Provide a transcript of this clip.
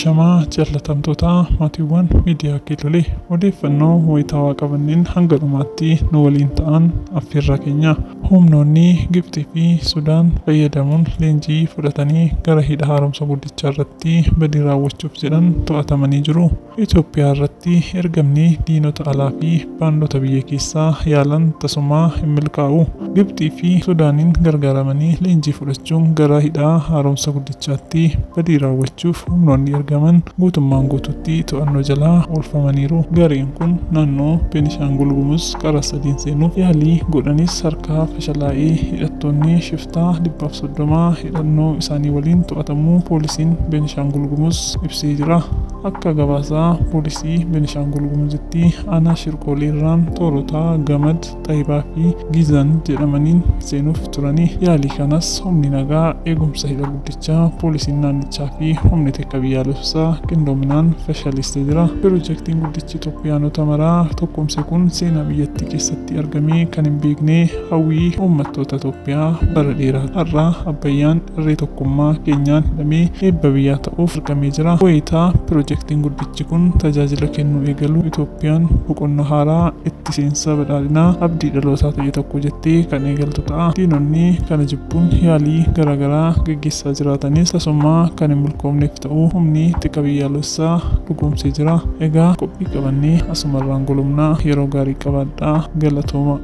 Ashamaa jaallatamtoota maatiiwwan miidiyaa Kiilolee, odeeffannoo wayitaawaa qabanneen hanga dhumaatti nu waliin ta'an affeerraa keenya. Humnoonni Gibxii fi Sudaan fayyadamuun leenjii fudhatanii gara hidha haaromsa guddichaa irratti badii raawwachuuf jedhan to'atamanii jiru. Itoophiyaa irratti ergamni diinota alaa fi baandota biyya keessaa yaalan tasumaa hin milkaa'u. Gibxii fi Sudaaniin gargaaramanii leenjii fudhachuun gara hidha haaromsa guddichaatti badii raawwachuuf humnoonni ergaman guutummaan guututti to'annoo jalaa oolfamaniiru. Gareen kun naannoo Beenishaangul Gumuz karaa sadiin seenuuf yaalii godhanis harkaa fashalaa'ee hidhattoonni shiftaa 130 hidhannoo isaanii waliin to'atamuu poolisiin Beenishaangul Gumuz ibsee jira. Akka gabaasaa poolisii Beenishaangul Gumuzitti aanaa Shirqoolee irraan toorota Gamad, Xayibaa fi Gizan jedhamaniin seenuuf turanii, yaalii kanas humni nagaa eegumsa hidha guddichaa, poolisiin naannichaa fi humni tika biyyaalessaa qindoominaan fashaleessee jira. Pirojektiin guddichi Itoophiyaanota maraa tokkoomse kun seenaa biyyattii keessatti argamee kan hin beekne hawwii uummattoota Itoophiyaa bara dheeraa har'a Abbayyaan irree tokkummaa keenyaan hidhamee eebba biyyaa ta'uuf argamee jira. Wayitaa pirojektiin guddichi kun tajaajila kennuu eegalu Itoophiyaan boqonnaa haaraa itti seensa badhaadhinaa abdii dhalootaa ta'e tokko jettee kan eegaltu ta'a. Diinonni kana jibbuun yaalii garaagaraa gaggeessaa jiraatanis tasumaa kan hin milkoomneef ta'uu humni tika biyyaalessaa dhugoomsee jira. Egaa qophii qabannee asumarraan golomnaa, yeroo gaarii qabaadhaa, galatooma.